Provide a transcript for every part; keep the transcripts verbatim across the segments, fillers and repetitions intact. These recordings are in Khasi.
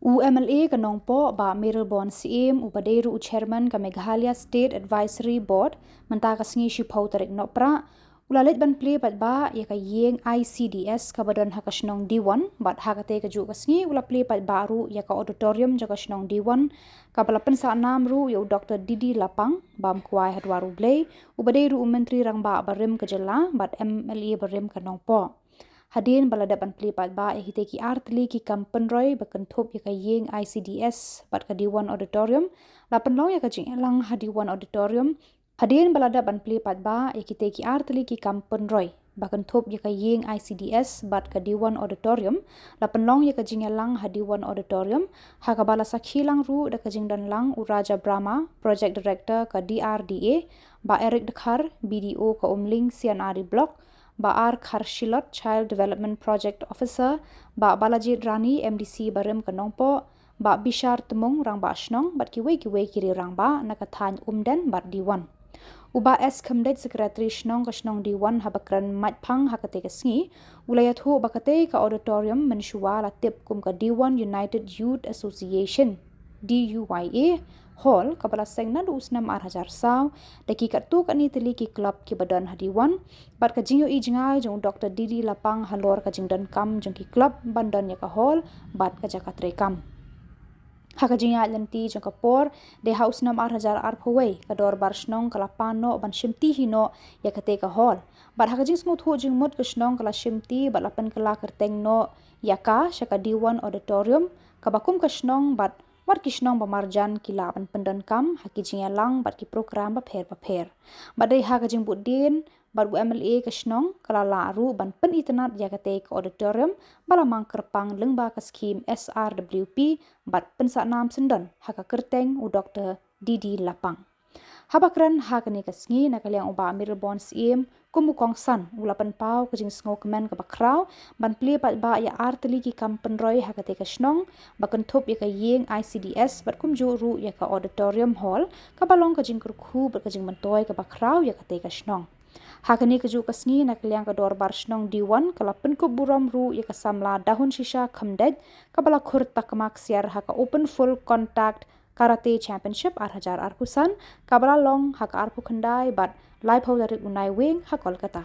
U M L A ka Nongpoh, Bah Mayralborn Syiem, uba dei ruh u chairman ka Meghalaya State Advisory Board, mynta ka sngi shiphew tarik Nohprah, u la leit ban plie paidbah ïa ka ïing I C D S kaba don ha ka shnong Diwon, bad ha katei ka juh ka sngi u la plie paidbah ruh ïa ka auditorium jong ka shnong Diwon, kaba la pynsah nam ruh ïa u Doktor D D Lapang, bam kwai ha dwar U Blei, uba dei ruh u Myntri Rangbah barim ka jylla, bad M L A barim ka Nongpoh. Hadien ba la dep ban plie paidbah ïa kitei ki artylli ki kam pynroi ba kynthup ïa ka ïing I C D S bad ka Diwon Auditorium, la pynlong ïa ka jingïalang ha Diwon Auditorium. Hadien ba la dep ban plie paidbah ïa kitei ki artylli ki kam pynroi ba kynthup ïa ka ïing I C D S bad ka Diwon Auditorium, la pynlong ïa ka jingïalang ha Diwon Auditorium, ha kaba la sakhi lang ruh da ka jingdon lang u Raja Brahma, Project Director ka D R D A, Bah Eric Dkhar, B D O ka Umling C and R D Block, Bah R Kharshilot, Child Development Project Officer, Bah Balajied Rani, M D C barim ka Nongpoh, Bah Bishar Tmung, Rangbah Shnong, bad kiwei kiwei ki riew rangbah na ka thaiñ Umden bad Diwon. U Bah S Khymdeit, Secretary Shnong ka shnong Diwon, haba kren maitphang ha katei ka sngi, u la ïathuh ba katei ka auditorium mynshuwa la tip kum ka Diwon United Youth Association, D U Y A, Hall, kaba la seng naduh u snem ar hajar saw da ki katto katne tylli ki club kiba don ha Diwon, bad ka jingïohi jngai jong u Doktor D D Lapang halor ka jingdonkam jong ki club ban don ïa ka hall bad ka jaka treikam. Ha ka jingïaid lynti jong ka por, dei ha u snem ar hajar arphew wei, ka dorbar shnong ka la pan noh ban shimti hi noh ïa katei ka hall. Bad ha ka jingsngewthuh jingmut ka shnong ka la shimti bad la pynkylla kyrteng noh ïa ka sha ka Diwon Auditorium, kaba kum ka shnong bad wat ki shnong ba marjan ki lah ban pyndonkam ha ki jingïalang bad ki program bapher bapher. Bad dei ha ka jingbud dien bad u M L A ka shnong ka la lah ruh ban pynitynnad ïa katei ka auditorium ba la mang kyrpang lyngba ka skhim S R W P bad pynsah nam syndon ha ka kyrteng u Doktor D D Lapang. Haba kren ha kane ka sngi na ka liang u Bah Mayralborn Syiem, kum u kongsan, u la pynpaw ka jingsngewkmen kaba khraw ban plie paidbah ïa artylli ki kam pynroi ha katei ka shnong ba kynthup ïa ka ïing I C D S bad kumjuh ruh ïa ka auditorium hall, kaba long ka jingkyrkhu bad ka jingmyntoi kaba khraw ïa katei ka shnong. Ha kane ka juh ka sngi na ka liang ka dorbar shnong Diwon ka la pynkup burom ruh ïa ka samla Dahun Shisha Khymdeit, kaba la khur takma ksiar ha ka Open Full Contact Karate Championship ar hajar arphew san, kaba la long ha ka arphew khyndai bad laiphew tarik u Naiwieng ha Kolkata.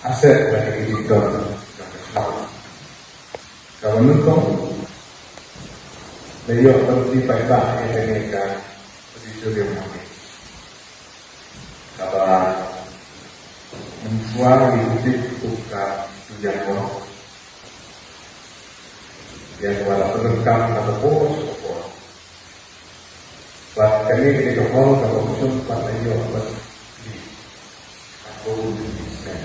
Asset ba ki don. Kaba nyngkong, la ïoh ban plie paidbah ïa kane ka auditorium ha ngi. Kaba mynshuwa ngi tip kum ka studio hall. Ïa kaba la pyndonkam kaba bor sha ka por. Bad kane ka dei ka hall kaba mynshuwa pat la ïoh ban plie ha ka por u plie snem.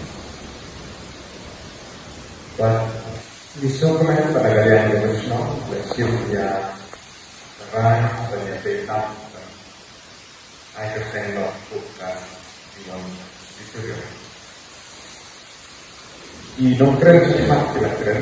Bad ngi sngewkmen ba na ka liang jong ka shnong la shim ïa ka rai ban ïa pyndonkam. Ai kyrteng noh kum ka Diwon Auditorium. Ki nongkren shimet ki la kren,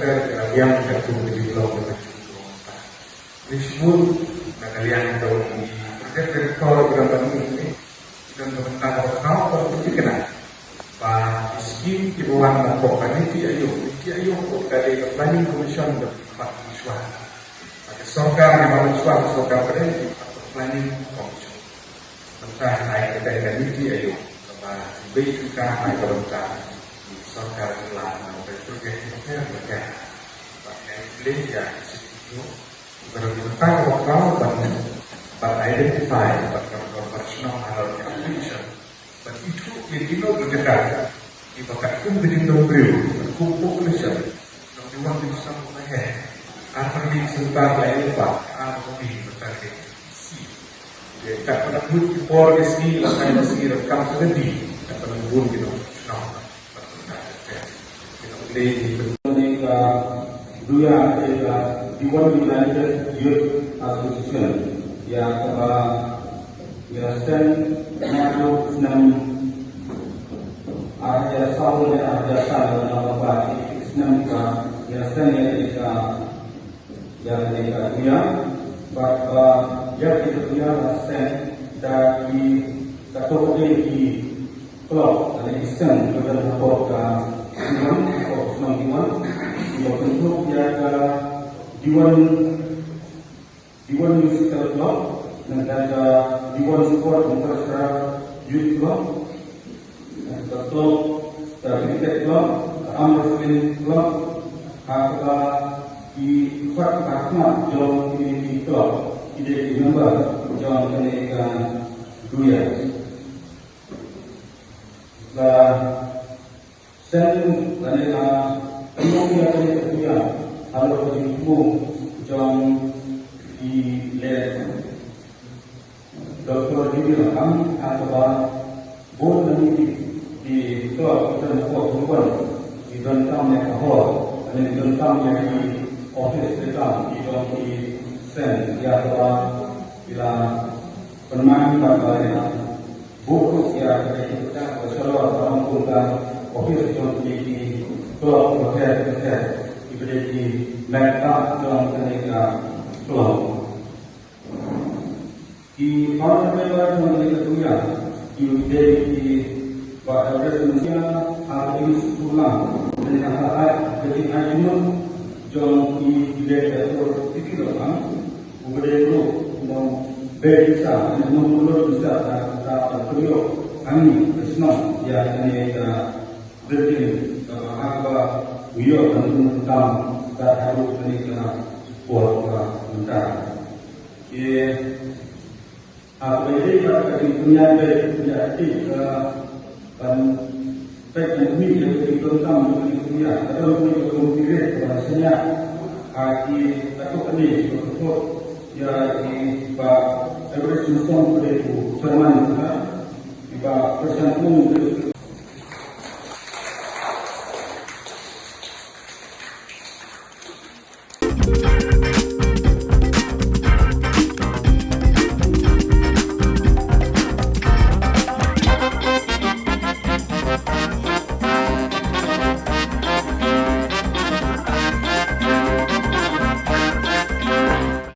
ter ki la biang katkum ka jinglong kaba jong u. Ni shibun na ka liang jong i project director i don ban mih ni, i don ka bynta kaba khraw kaba pynthikna ba ki skim kiba wan na pok ka NITI Aayog, NITI Aayog ka dei ka planning commission kaba ki khot ki shuwa. Ka sorkar kaba ki shuwa, ka sorkar ka dei ki khot ka planning commission. Bynta ai ka dei ka NITI Aayog kaba ki bei ka ai ka bynta ki sorkar ki la na ka project ki pher ki pher. Ba ai ka dei ya ki skim Ba ka bynta kaba khraw ban, ban identify, ban, ban, ban, ban shnong halor ka application. Ban ithuh ïa kino ki jaka kiba katkum ka jingdon briew, katkum population, nongdie wan dien shnong ba heh. Ar tylli ki center, lai lyngba, ar tylli ki center, ki si. Ïa, kat ba nang mut ki por ki sngi, la kai ki sngi, la kam sa ka di, kat ba nang bun ki nong shnong. Ka duya ka Diwan United Youth Association ïa kaba ïa seng naduh snem ar hajar saw ne ar hajar san, na ba snem ka ïa seng ïa ka ïa ka duya ba Ïa ki tu ïa la seng da ki ka to de ki club da ki seng ko da ko ka Diwan ko song Diwan. Ko tu ïa ka Diwan Diwan Musical Club, nangta ka Diwan Sport Orchestra Youth Club, nangta ka club, ka Cricket Club, ka Arm Wrestling Club, ha kaba ki khot ka khmat jong kine ki club, ki dei ki member jong kane ka duya. Ba Sen lane la pynlong ïa kane ka duya halor ka jingthmu jong i leh Doctor Judy Rakham ha kaba bun na ki, ki club ki don hapoh Khynduwan ki don tam ïa ka hall lane ki don tam ïa ki office ki tam ki jong ki sen ïa kaba ki la pynman bad ba ïa Buh ruh ïa ka dei ka ka shalor ka ong kum ka office jong kine ki club ka pher ka pher ki ba dei ki member jong kane ka club. Ki founder member jong kane ka duya ki dei ki Bah Everest Mungsiang ha ka dei skul lang kane ka ai ka dei ai jong ki dei ka Titi Lokam. Uba dei ruh u nongbeh pisa, u nongpynlut pisa da da da pynïoh hangne ka shnong ïa kane ka building kaba ha kaba u ïoh ban pyndonkam da haduh kane ka por ba mynta. Te ha kaba ïadei bad ka jingpynïaid beit pynïaid tip ka ban peit ban mih ïa ka jingdonkam jong ka jingpynïaid. Ka don ruh ka jingpynïaid kaba shaniah ha ki katto katne kiba kynthup ïa i Bah Everest Symson uba dei u chairman jong ka, i Bah Krishan Pung uba dei u